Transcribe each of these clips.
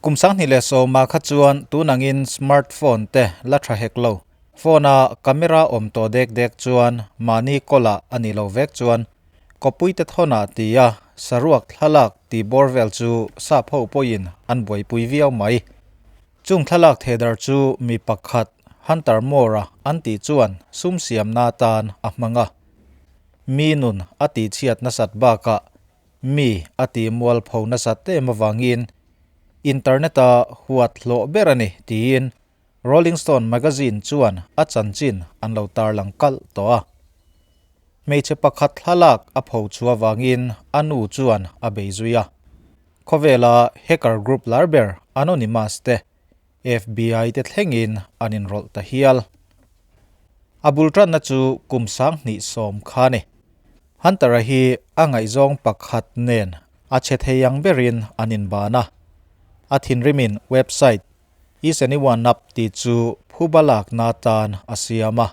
Kum 2010 ah kha chuan tun angin smartphone te la tha hek lo. Phone a camera awm tawh dek dek chuan mahni kawlah a nih loh vek chuan kawpui te thawnah tia saruak thlalak tih bawr vel chu sap ho pawhin an buaipui viau mai. Chung thlalak thehdar chu mi pakhat Hunter Moore-a an tih chuan sum siamna atan a hmang a. Mi nun a tihchhiat nasat bakah Mi a ti mualpho nasat em avangin internet-a huat hlawh ber a ni tiin Rolling Stone magazine chuan a chanchin an lo tarlang kalh tawh a. Hmeichhe pakhat thlalak a pho chhuah avangin a nu chuan a bei zui a. Khawvela hacker group lar ber Anonymous te FBI te thlengin an inrawlh ta hial. A bul tanna chu kum 2010 kha a ni. Hunter-a hi a ngaihzawng pakhat nen a che thei ang berin an inban a. A thinrimin website Is Anyone Up tih chu phuba lakna atan a siam a.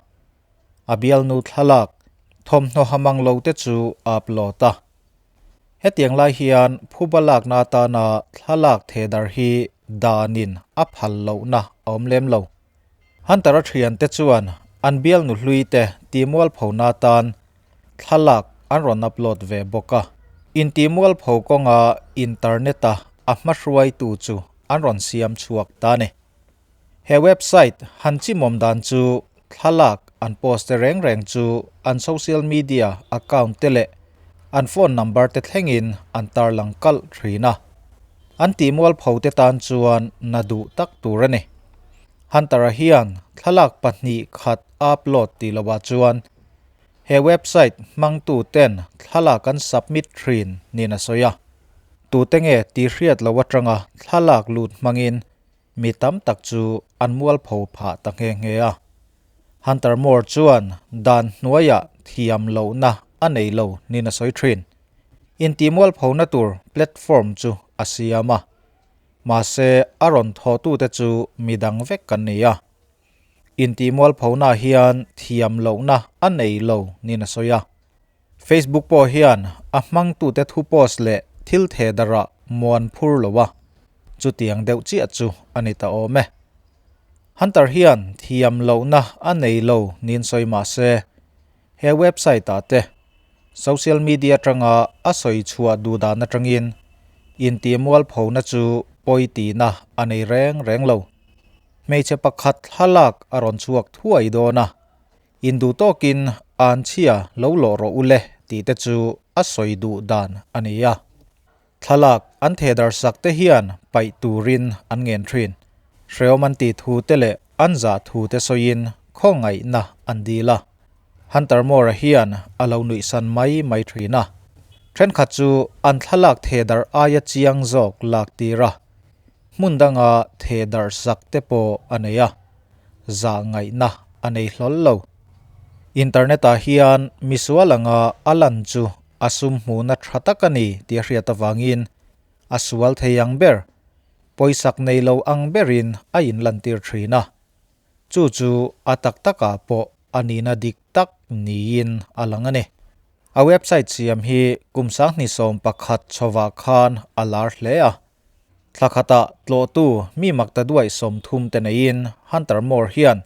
A bialnu thlalak thawmhnaw hamang lo te chu a upload a. Hetiang lai hian phuba lakna atana thlalak thehdar hi danin a phal lohna a awm lem lo. Hunter-a thiante chuan an bialnu hlui te tihmualphona atan thlalak an rawn upload ve bawk a. Intihmualpho kawnga internet-a a hmahruaitu chu an rawn siam chhuak ta a ni. He website han chimawm dan chu thlalak an post te reng reng chu an social media account te leh an phone number te thlengin an tarlang kalh thin a. An tihmualpho te tan chuan na duh tak tur a ni. Hunter-a hian thlalak pahnih khat a upload tih lohah chuan he website hmangtu ten thlalak an submit thin niin a sawi a. Tute nge tih hriat loh atanga thlalak lut hmangin Mi tam tak chu an mualpho phah ta nghe nghe a. Hunter Moore chuan dan hnuaiah thiam lohna a nei lo niin a sawi thin. Intihmualphona tur platform chu a siam a. Mahse, a rawn thawhtute chu mi dang vek kan ni a. Intihmualphona hian thiam lohna a nei lo niin a sawi a. Facebook pawh hian a hmangtute thu post leh thil thehdarh ah muan phur lo a, chutiang deuh chiah chu a ni ta awm e. Hunter hian thiam lohna a nei lo niin sawi mah se, he website ah te social media atanga a sawi chhuah duh dan atangin intihmualphona chu pawi tihna a nei reng reng lo. Hmeichhe pakhat thlalak a rawn chhuak thuai dawn a, Induh tawkin an chhia lo lawh rawh u le tih te chu a sawi duh dan a ni a. Thlalak an thehdar sak te hian paih turin an ngen thin. Hreawm an tih thu te leh an zah thu te sawiin khawngaihna an dil a. Hunter Moore-a hian a lo nuihsan mai mai thin a. Thenkhat chu an thlalak thehdar aia chiang zawk lak tir a. Hmun danga thehdar sak te pawh a nei a. zah ngaihna a nei hlawl lo. Internet ah hian misual anga a lan chu a sum hmuhna tha tak a ni tih a hriat avangin a sual thei ang ber, pawisak nei lo ang berin a inlantir thin a. Chu chu a tak takah pawh a nihna dik tak niin a lang a ni. A website siam hi kum 2011 chhovah khan a lar hle a. Thla khatah tlawhtu mi makta duaih 30 te neiin Hunter Moore hian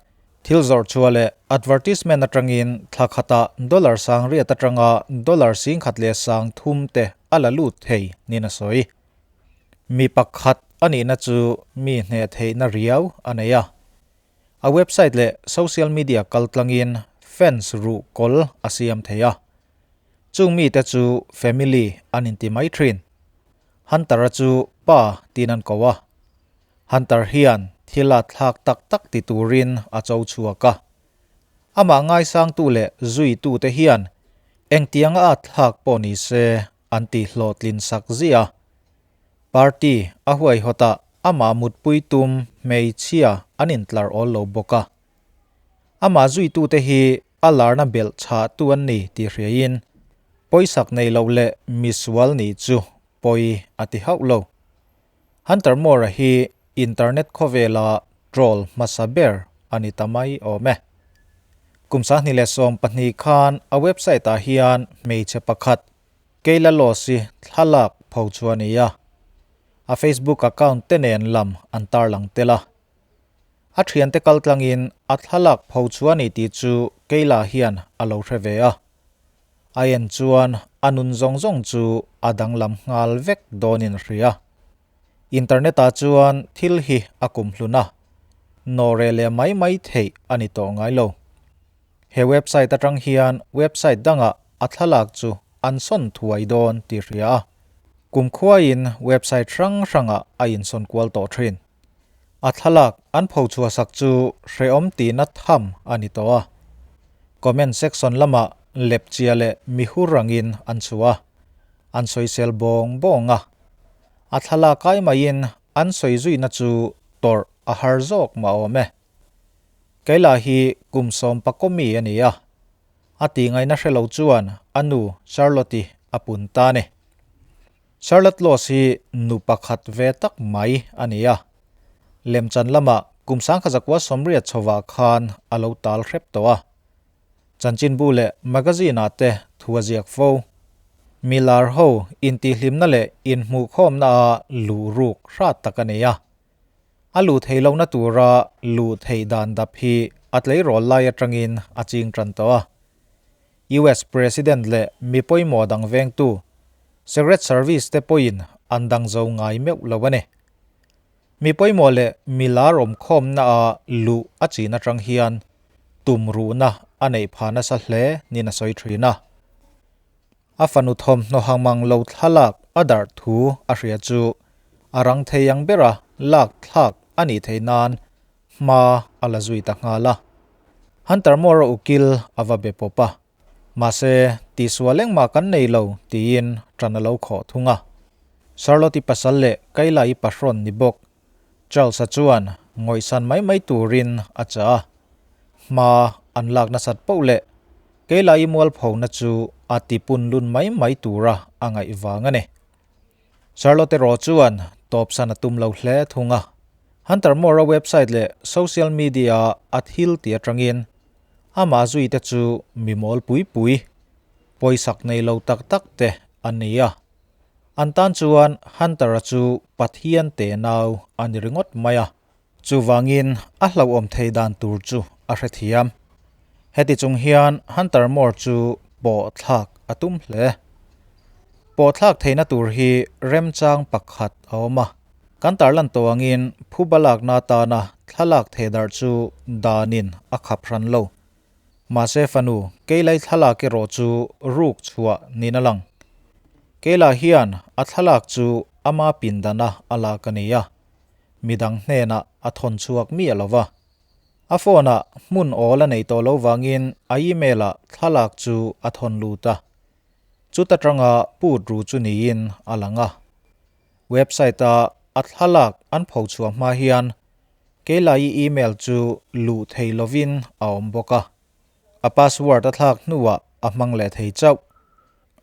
thil zawrh chhuah leh advertisement atangin thla khatah dollar 8000 atanga dollar 10,300 te a la lut thei niin a sawi. Mi pakhat a nihna chu mi hneh theihna riau a nei a. A website leh social media kaltlangin fans ruh kawl a siam thei a. Chung mite chu family an inti mai thin. Hunter-a chu pa tiin an ko a. Hunter hian thil a thlak tak tak ti turin a cho chhuak a. Amah ngaisangtu leh zuitute hian engtianga a thlak pawh ni se an tih hlawhtlin sak ziah a. Party a huaihawtah amah mutpui tum hmeichhia an intlar awl lo bawk a. Amah zuitute hi a larna belh chhahtu an ni tih hriain pawisak nei loh leh misual nih chu pawi a ti hauh lo. Hunter Moore-a hi internet khawvela troll hmasa ber a ni ta mai awm e. Kum 2012 khan a website-ah hian hmeichhe pakhat Kayla Loss-i thlalak pho chu a ni a. A Facebook account te nen lam an tarlang tel a. A thiante kaltlangin a thlalak pho chu a ni tih chu Kayla hian a lo hre ve a. A en chuan a nun zawng zawng chu a danglam nghal vek dawnin a hria. Internet ah chuan thil hi a kumhlun a, nawhreh leh mai mai theih a ni tawh ngai lo. He website atang hian website dangah a thlalak chu an sawn thuai dawn tih hria a, kumkhuaiin website hrang hrangah a insawn kual tawh thin. A thlalak an phochhuah sak chu hrehawm tihna tham a ni tawh a. Comment section lamah lepchia leh mihur rangin an chhuah a, an sawisel bawng bawng a. A thlalak ai maiin an sawi zuina chu tawrh a har zawk mah awm e. Keilah hi kum sawm pakawmi a ni a, a tih ngaihna hre lo chuan a nu Charlotte-i a pun ta a ni. Charlotte Laws hi nu pakhat ve tak mai a ni a, lemchan lamah kum sangkha zakua sawmriat chhovah khan a lo tal hrep tawh a. Chanchinbu leh magazine-ah te thu a ziak fo. Milar ho intihhlimna leh inhmuhkhawmna a luh ruk hrat tak a nei a. A luh theih lohna tura luh theih dan dap hi a tleirawl lai atangin a ching tan tawh a. US President leh mi pawimawh dang vengtu Secret Service te pawhin an dang zo ngai meuh lo a ni. Mi pawimawh leh milar awmkhawmna a luh a chin atang hian tum ruhna a neih phah nasa hle niin a sawi thin a. A fanu thawmhnaw hangmang lo thlalak a darh thu a hria chu a rang thei ang bera lak thlak a nih theih nan hma a la zui ta nghal a. Hunter Moore-a ukil a va be pawp a, mahse tihsual engmah kan nei lo tiin ṭan a lo khawh thung a. Charlotte-i pasal leh Kayla-i pahrawn ni bawk Charles-a chuan ngawihsan mai mai turin a chah a, hma an lak nasat poh leh Kayla-i mualphona chu a tipun lun mai mai tura a ngaih vang a ni. Charlotte erawh chuan tawpsan a tum lo hle thung a, Hunter Moore-a website leh social media-a a thil tih atangin amah zuite chu mi mawl pui pui, pawisak nei lo tak tak te an ni a. An tan chuan Hunter-a chu Pathian te nau a ni ringawt mai a, chuvangin a hlauhawm thei dan tur chu a hrethiam. Heti chung hian Hunter Moore chu pawh thlak a tum hle. Pawh thlak theihna tur hi remchang pakhat a awm a, kan tarlan tawh angin phuba lakna atana thlalak thei darh chu danin a khap hran lo. Mahse fanu, Keilai thlalak erawh chu ruk chhuah niin a lang. Keila hian a thlalak chu ama pindana a lak a ni a, midang hnenah a thawn chhuak miah lo va. A phone ah hmun awl a nei tawh lo vangin a email ah thlalak chu a thawn lut a. Chuta tanga put ru chu niin a lang a. Website a a thlalak an pho chhuah hma hian Keilai email chu luh thei lovin a awm bawk a. A password a thlak hnuah a hmang leh thei chauh.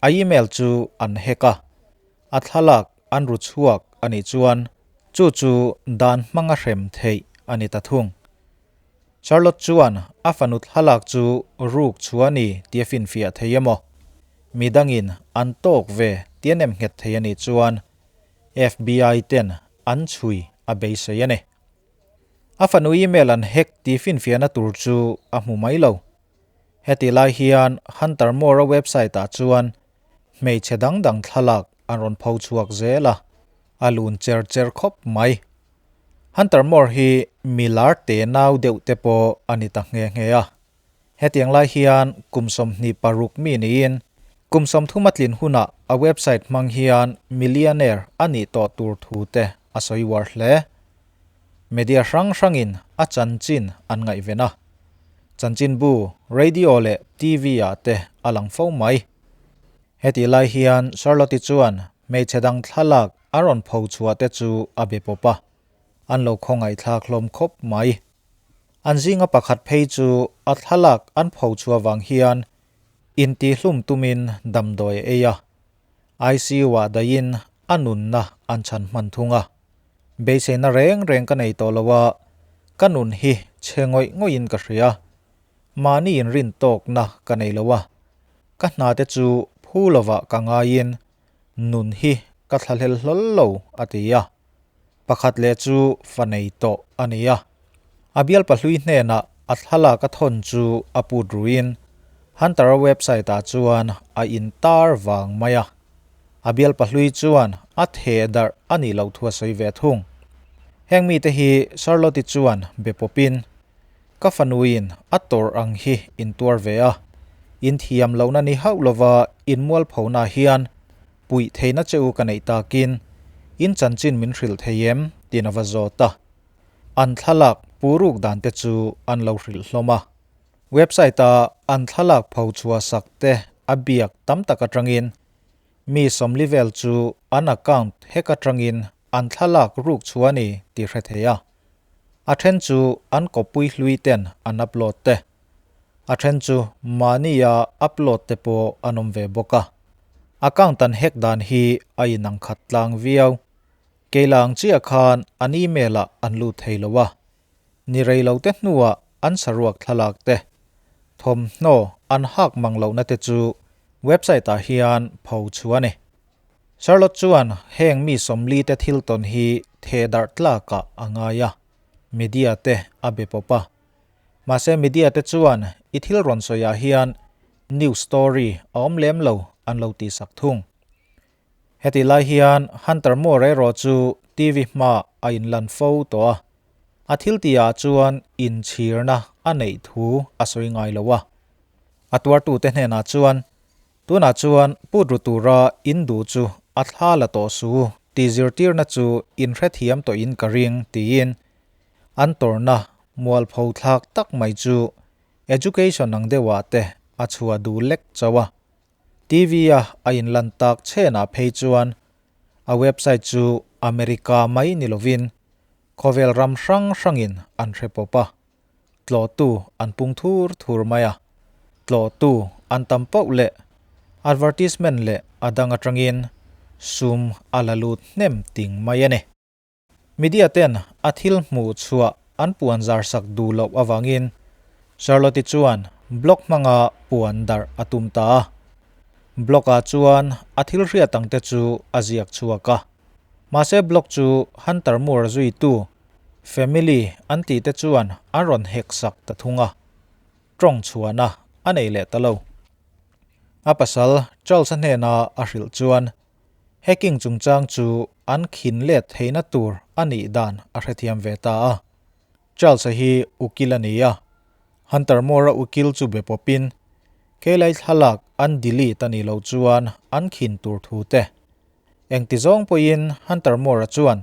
A email chu an hack a, a thlalak an ru chhuak a nih chuan chu chu dan hmanga hrem theih a ni ta thung. Charlotte chuan a fanu thlalak chu ruk chhuah a ni tih a finfiah thei emaw? Midangin an tawk ve tih a nem nghet thei a nih chuan FBI ten an chhui a beisei a ni. A fanu email an hack tih finfiahna tur chu a hmu mai lo. Heti lai hian Hunter Moore-a website ah chuan hmeichhe dang dang thlalak an rawn pho chhuak zel a, a lun cher cher khawp mai. Hunter Moore hi mi lar te nau deuh te pawh a ni ta nghe nghe a. Hetiang lai hian kum 26 mi niin kum 30 a tlin hunah a website hmang hian millionaire a nih tawh tur thu te a sawi uar hle. Media hrang hrangin a chanchin an ngaihven a. Chanchinbu, radio leh TV ah te a lang fo mai. Hetih lai hian Charlotte-i chuan hmeichhe dang thlalak a rawn pho chhuah te chu a be pawp a, an lo khawngaihthlak hlawm khawp mai. An zinga pakhat phei chu a thlalak an pho chhuah vang hian intihlum tumin damdawi a ei a, ICU-ah dahin a nunna an chhan hman thung a. Beiseina reng reng ka nei tawh lo a, ka nun hi chhe ngawih ngawihin ka hria. Mahni inrin tawkna ka nei lo a, ka hna te chu phu lovah ka ngaiin nun hi ka thlahlel hlawl lo, a ti a. Pakhat leh chu fa nei tawh a ni a. A bialpa hlui hnenah a thlalak a thawn chu a put ruin Hunter-a website ah chuan a intar vang mai a. A bialpa hlui chuan a theh darh a nih loh thu a sawi ve thung. Heng mite hi Charlotte-i chuan be pawpin, Ka fanuin a tawrh ang hi in tuar ve a, in thiam lohna ni hauh lova in mualphona hian puih theihna che u ka neih takin in chanchin min hrilh thei em? tiin a va zawt a. An thlalak puruk dan te chu an lo hrilh hlawm a. Website a an thlalak pho chhuah sak te a biak tam tak atangin mi sawmli vel chu an account hack atangin an thlalak ruk chhuah a ni tih hre thei a. A then chu an kawppui hlui ten an upload te. A then chu mahni a upload te pawh an awm ve bawk a. Account an hack dan hi a inang khat tlang viau. Keila ang chiah khan an email ah an lut thei lo a, ni rei lo te hnuah an saruak thlalak te, thawmhnaw an hak mang lohna te chu website ah hian pho chhuah a ni. Charlotte chuan heng mi sawmli te thil tawn hi theh darh tlakah a ngai a, media te a be pawp a. Mahse media te chuan i thil rawn sawiah hian news story a awm lem lo an lo tihsak thung. Heti lai hian Hunter Moore erawh chu TV hmaah a inlan fo tawh a, a thil tihah chuan inchhirna a neih thu a sawi ngai lo a. A tuartute hnenah chuan, Tunah chuan put ru tura in duh chu a thla la tawh su tih zirtirna chu in hrethiam tawhin ka ring tiin an tawrhna mualpho thlak tak mai chu education ang deuhah te a chhuah duh lek chauh a. TV-a a inlan tak chhenah phei chuan a website chu America mai ni lovin khawvel ram hrang hrangin an hre pawp a, tlawhtu an pung thur thur mai a, tlawhtu an tam pauh leh advertisement leh a dang atangin sum a la lut hnem ting mai a ni. Media ten a thil hmuh chhuah an puan zar sak duh loh avangin Charlotte-i chuan blog hmanga puan darh a tum ta a. Blog ah chuan a thil hriat ang te chu a ziak chhuak a. Mahse blog chu Hunter Moore zuitu family an tih te chuan an rawn hack sak ta thung a. Tawng chhuahna a nei leh ta lo. A pasal Charles-a hnena a hrilh chuan Hacking chungchang chu an khin let theihna tur a nih dan a hrethiam ve ta a. Charles-a hi ukil a ni a, Hunter Moore-a ukil chu be pawpin, Keilai thlalak an delete a nih loh chuan an khin tur thu te. Engti zawng pawhin Hunter Moore-a chuan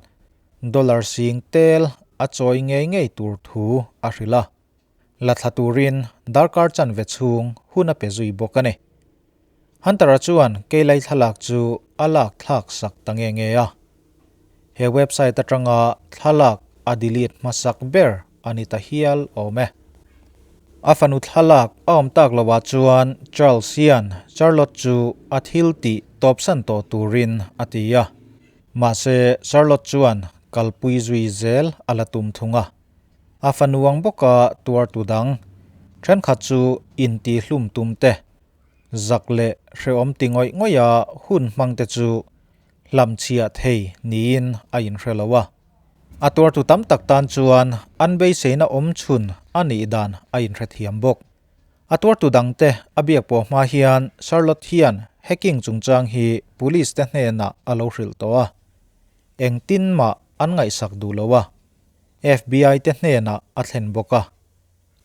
dollar sing tel a chawi ngei ngei tur thu a hrilh a. La thla turin darkar chanve chhung hun a pe zui bawk a ni. Hunter-a chuan keilai thlalak chu a lak thlak sak ta nge nge a. He website atanga thlalak a delete hmasak ber a ni ta hial awm e. A fanu thlalak a awm tak loah chuan Charles hian Charlotte chu a thil tih tawpsan tawh turin a ti a. Mahse Charlotte chuan kalpui zui zel a la tum thung a. A fanu ang bawka tuartu dang thenkhat chu intihlum tum te, zak leh hrehawm ti ngawih ngawih a hun hmang te chu hlamchhiah thei niin a inhre lo a. A tuartu tam tak tan chuan an beiseina awm chhun a nih dan a inhrethiam bawk. A tuartu dangte a biak pawh hma hian Charlotte hian hacking chungchang hi police te hnenah a lo hrilh tawh a, engtin mah an ngaihsak duh lo a. FBI te hnenah a thlen bawk a,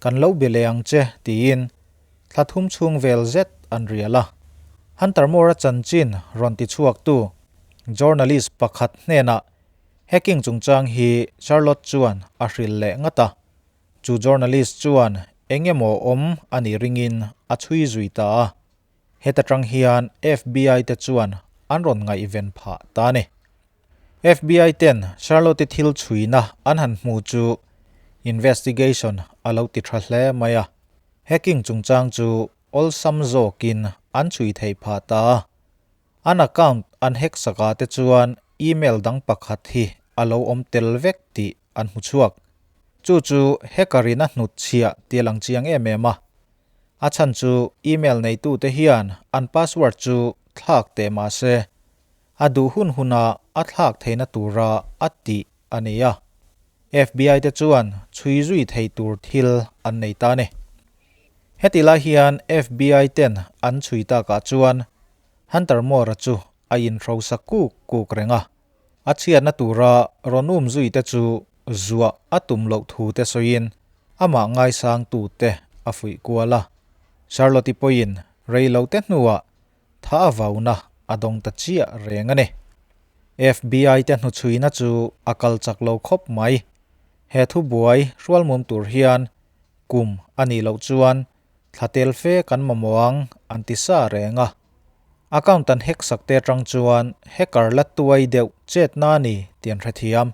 Kan lo be leh ang che tiin thla thum chhung vel zet an rial a. Hunter Moore-a chanchin rawn ti chhuaktu journalist pakhat hnenah hacking chungchang hi Charlotte chuan a hrilh leh ngat a. Chu journalist chuan eng emaw awm a nih ringin a chhui zui ta a. Heta tang hian FBI te chuan an rawn ngaihven phah ta a ni. FBI ten Charlotte thil chhuina an han hmu chu investigation a lo ti tha hle mai a, hacking chungchang chu awlsam zawkin an chhui theih phah ta a. An account an hack sakah te chuan email dang pakhat hi a lo awm tel vek tih an hmu chhuak. Chu chu hacker in a hnut chhiah tih a lang chiang em em a. A chhan chu email neitute hian an password chu thlak teh mah se, A duh hun huna a thlak theihna tura a tih a ni a. FBI te chuan chhui zui thei tur thil an nei ta a ni. Heti lai hian FBI ten an chhui takah chuan Hunter Moore-a chu a inhrosa kuk kuk reng a. A chhiatna tura rawn um zui te chu zuah a tum loh thu te sawiin amah ngaisangtu te a fuih kual a. Charlotte-i pawhin rei lo te hnuah tha a vauna a dawng ta chiah reng a ni. FBI te hnuchhuina chu a kal chak lo khawp mai. He thubuai hrualmum tur hian kum a nih loh chuan Thla tel fe kan mamawh ang, an ti sa reng a. Account an hack sak te atang chuan hacker la tuai deuh chetna a ni tih an hrethiam.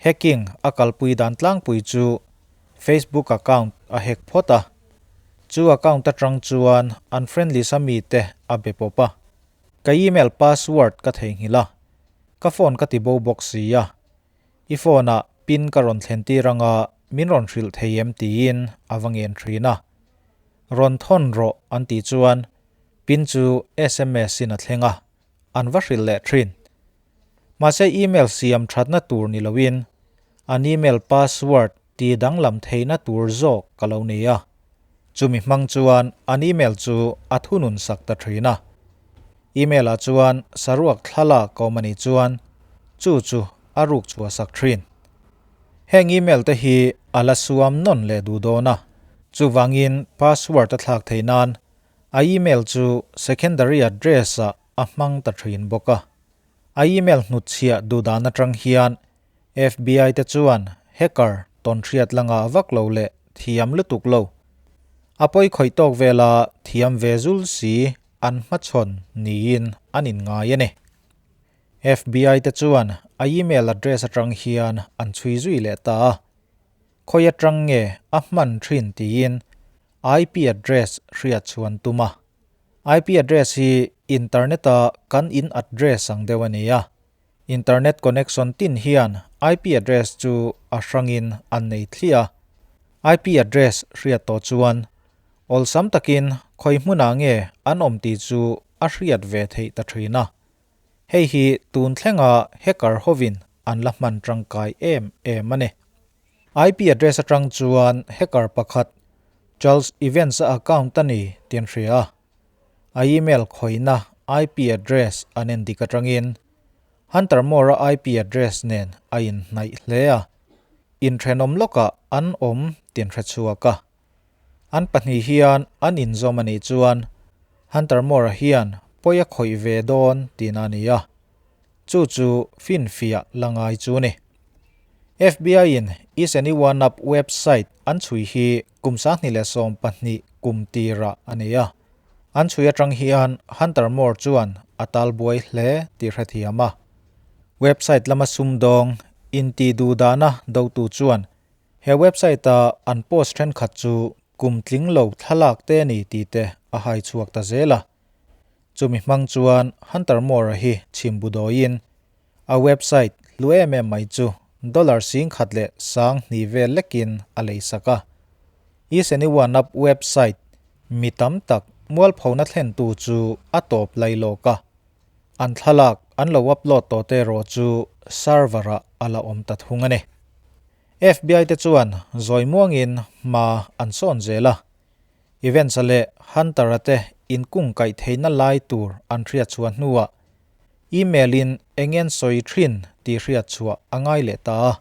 Hacking a kalpui dan tlangpui chu Facebook account a hack phawt a. Chu account atang chuan an friend list a mite a be pawp a. Ka email password ka theihnghilh a, ka phone ka ti bo bawk si a. I phone ah pin ka rawn thlen tir anga min rawn hrilh thei em tiin a va ngen thin a. Rawn thawn rawh an tih chuan pin chu sms in a thleng a, an va hrilh leh thin. Mahse email siam thatna tur ni loin an email password ti danglam theihna tur zawk ka lo nei a. Chumi hmang chuan an email chu a thunun sak ta thin a. Email ah chuan saruak thlalak ka awm a nih chuan chu chu a ruk chhuah sak thin. Heng email te hi a la suam nawn leh duh dawn a, chuvangin password a thlak theih nan a email chu secondary address ah a hmang ta thin bawk a. A email hnutchhiah duh dan atang hian FBI te chuan hacker tawnhriat la ngah vak lo leh thiam lutuk lo. A pawi khawih tawk vela thiam ve zul si an hmachhawn niin an inngai a ni. FBI te chuan a email address atang hian an chhui zui leh ta a. Khawi atang nge a hman thin tiin IP address hriat chhuan tum a. IP address hi internet a kan in address ang deuh a ni a. Internet connection tin hian IP address chu a hrangin an nei thliah a. IP address hriat tawh chuan awlsam takin khawi hmunah nge an awm tih chu a hriat ve theih ta thin a. Hei hi tun thlenga hacker hovin an la hman tangkai em em a ni. IP address atang chuan hacker pakhat Charles Evans-a account a ni tih an hria a. A email khawihna IP address an en dik atangin Hunter Moore-a IP address nen a inhnaih hle a, inthenawm lawkah an awm tih an hre chhuak a. An pahnih hian an inzawm a nih chuan Hunter Moore-a hian pawi a khawih ve dawn tihna a ni a, chu chu finfiah la ngai chu a ni. FBI-in Is Anyone Up website an chhui hi kum 2012 kum tirah a ni a. An chhui atang hian Hunter Moore chuan a tal buai hle tih hrethiam a. Website lama sumdawng inti duhdahna dotu chuan he website-a an post thenkhat chu kum tling lo thlalak te a ni tih te a hai chhuak ta zel a. Chumi hmang chuan Hunter Moore-a hi chhim bu dawiin A website hlu em em mai chu dollar 10,002 vel lekin a lei sak a. Is Anyone Up website mi tam tak mualphona thlentu chu a tawp lai lawk a. An thlalak an lo upload tawh te erawh chu server ah a la awm ta thung a ni. FBI te chuan zawi muangin hma an sawn zel a. Evans-a leh Hunter-a te inkungkaih theihna lai tur an hriat chhuah hnuah email in eng en sawi thin tih hriat chhuah a ngai leh ta a.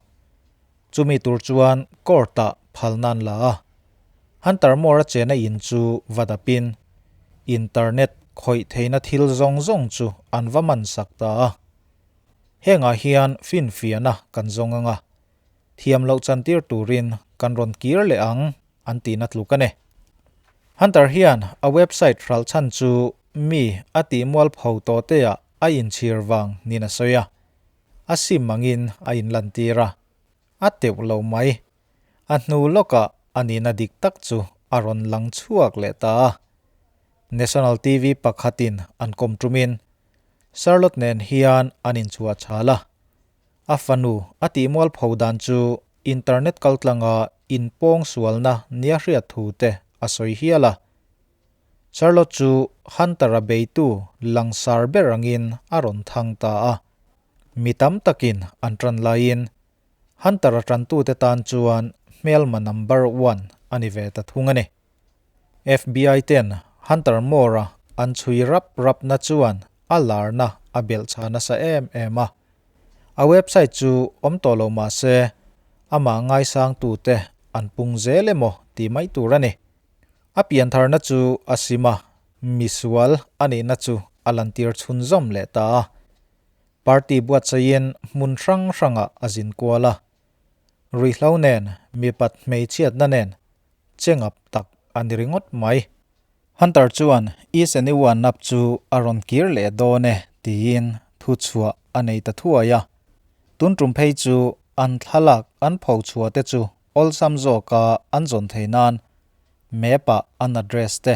Chumi tur chuan court ah phalna an la a. Hunter Moore-a chena in chu va dapin internet khawih theihna thil zawng zawng chu an va man sak ta a. Hengah hian finfiahna kan zawng anga thiam loh chantir turin kan rawn kir leh ang an tihna tluk a ni. Hunter hian a website hralh chhan chu mi a tih mualpho tawh teah a inchhir vang niin a sawi a, a sim angin a inlantir a, a teuh lo mai. A hnu lawkah a nihna dik tak chu a rawn lang chhuak leh ta a. National TV pakhatin an kawm tumin Charlotte nen hian an inchhuah chhal a. A fanu a tih mualpho dan chu internet kaltlanga inpawng sualna nia hriat thu te a sawi hial a. Charlotte chu Hunter-a beitu langsar ber angin a rawn thang ta a. Mi tam takin an tan laiin. Hunter-a tantute tan chuan hmelma number one a ni ve ta thung a ni. FBI ten Hunter Moore-a an chhui rap rapna chuan a larna a belhchha nasa em em a. A website chu awm tawh lo mah se amah ngaisangtute an pung zel emaw tih mai tur a ni. A piantharna chu a sim a, misual a nihna chu a lantir chhunzawm leh ta a. Party buatsaihin hmun hrang hrangah a zin kual a. Ruihhlo nen, mipat hmeichhiatna nen chengap tak a ni ringawt mai. Hunter chuan Is anyone up chu a rawn kir leh dawn e tiin thu chhuah a nei ta thuai a. Tun tum phei chu an thlalak an pho chhuah te chu awlsam zawka an zawn thei nan map ah an address te,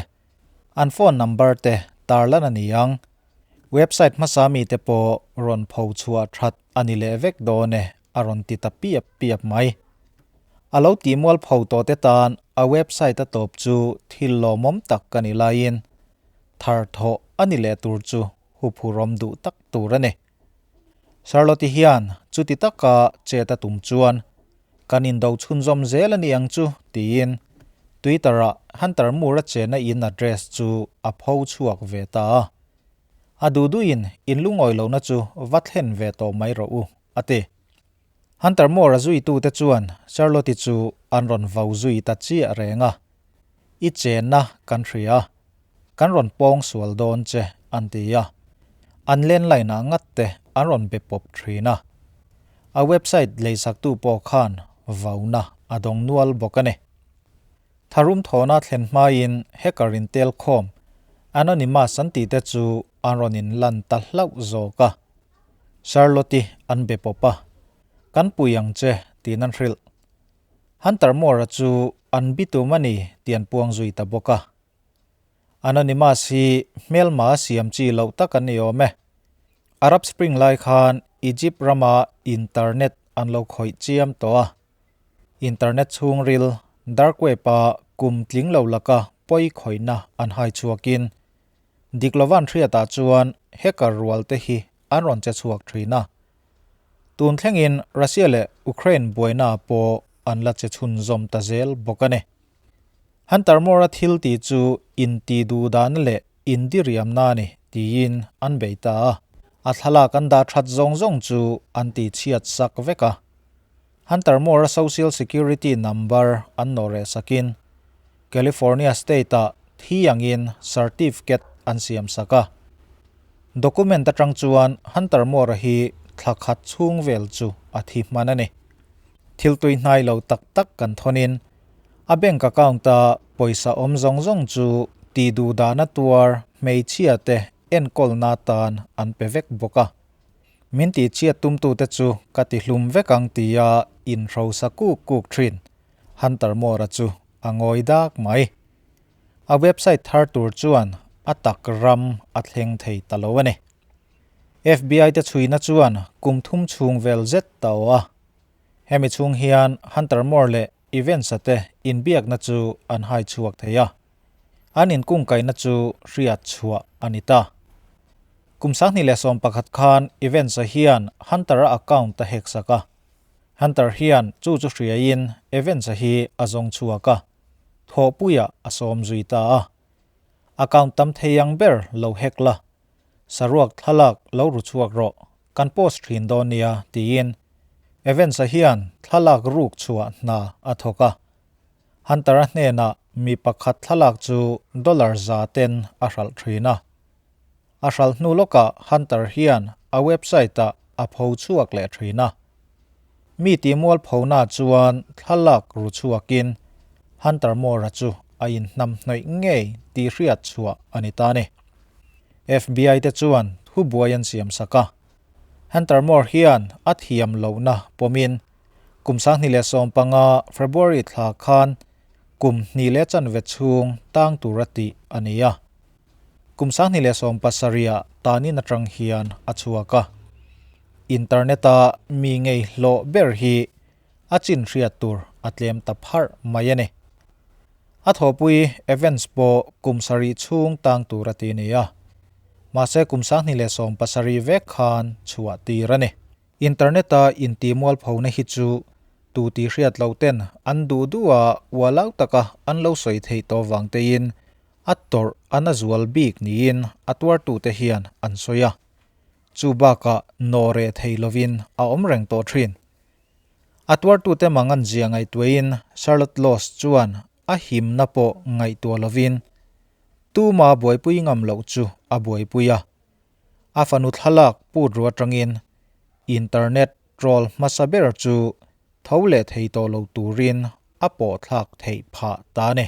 an phone number te tarlan a ni ang. Website hmasa mite pawh rawn pho chhuah that a ni leh vek dawn e a rawn ti ta piap piap mai. A lo tih mual pho tawh te tan a website a tawp chu thil lawmawm tak ka ni laiin thar thawh a ni leh tur chu huphurawm duh tak tur a ni. Charlotte hian chuti taka chet a tum chuan kan indo chhunzawm zel a ni ang chu tiin Twitter-ah Hunter Moore-a chena in address chu a pho chhuak ve ta a. A duh duhin inlungawi lohna chu va thlen ve tawh mai rawh u, a ti. Hunter Moore-a zuitute chuan Charlotte-i chu an rawn vau zui ta chiah reng a, I chenna kan hria a, kan rawn pawng sual dawn che, an ti a. An landline-ah ngat te an rawn be pawp thin a. A website leisaktu pawh khan vauna a dawng nual bawk a ni. Tharum thawhna thlen hmain hacker in tel khawm Anonymous an tihte chu an rawn inlan ta hlauh zawk a. Charlotte-i an be pawp a, Kan pui ang che, tiin an hrilh. Hunter Moore-a chu an bitum a ni tih an puang zui ta bawk a. Anonymous hi hmelma a siam chi loh tak an ni awm e. Arab Spring lai khan Egypt rama internet an lo khawih chiam tawh a. Internet chhungril, dark web-a kum tling lo laka pawi khawihna an hai chhuakin Dik lovan hriatah chuan hacker rual te hi an rawn che chhuak thin a. Tun thlengin Russia leh Ukraine buaina pawh an la che chhunzawm ta zel bawk a ni. Hunter Moore-a thil tih chu inti duhdahna leh indiriamna a ni tiin an bei ta a. A thlalak an dah that zawng zawng chu an tihchhiat sak vek a. Hunter Moore-a social security number an nawh reh sakin California state-ah thi angin certificate an siam sak a. Document atang chuan Hunter Moore-a hi thla khat chhung vel chu a thi hman a ni. Thil tui hnai lo tak tak kan thawnin a bank account-a pawisa awm zawng zawng chu tih duh dahna tuar hmeichhia te enkawlna atan an pe vek bawk a. Min tihchhiat tumtute chu ka tihlum vek ang tia inhrosa kuk kuk thin Hunter Moore-a chu a ngawi dak mai. A website thar tur chuan a tak ram a thleng thei ta lo a ni. FBI te chhuina chuan kum thum chhung vel zet ta aw a. Hemi chhung hian Hunter Moore leh Evans-a te inbiakna chu an hai chhuak thei a. An inkungkaihna chu hriat chhuah a ni ta. Kum 2011 khan Evans-a hian Hunter-a account a hack sak a. Hunter hian chu chu hriaiin Evans-a hi a zawng chhuak a, thawhpuiah a sawm zui ta a. Account tam thei ang ber lo hack la, saruak thlalak lo ru chhuak rawh, kan post thin dawn nia tiin Evans-a hian thlalak ruk chhuah hna a thawk a. Hunter-a hnenah mi pakhat thlalak chu dollar za ten a hralh thin a. A hralh hnu lawkah Hunter hian a website-ah a pho chhuak leh thin a. Mi tihmual phona chuan thlalak ru chhuakin Hunter Moore-a chu a inhnamhnawih ngei tih hriat chhuah a ni ta a ni. FBI te chuan thubuai an siam sak a. Hunter Moore hian a thiam lohna pawmin Kum 2015 February thla khan kum hnih leh chanve chhung tang tur a tih a ni a. Kum 2017 ah tanin atang hian a chhuak a. Internet-a mi ngei hlawh ber hi a chin hriat tur a tlem ta pharh mai a ni. A thawhpui Evans pawh kum sarih chhung tang tur a ti a ni a. Mahse kum 2017 vek khan chhuah tir a ni. Internet-a intihmualphona hi chu Tu tih hriat loh ten an duh duh a ualau taka an lo sawi theih tawh vang tein a tawrh a na zual bik niin a tuartute hian an sawi a. Chu bakah nawhreh thei lovin a awm reng tawh thin. A tuartute mangan zia ngaihtuahin Charlotte Loss chuan a himna pawh ngaihtuah lovin tuma buaipui ngam loh chu a buaipui a. A fanu thlalak put ru atangin internet troll hmasa ber chu tho leh thei tawh lo turin a pawhthlak theih phah ta a ni.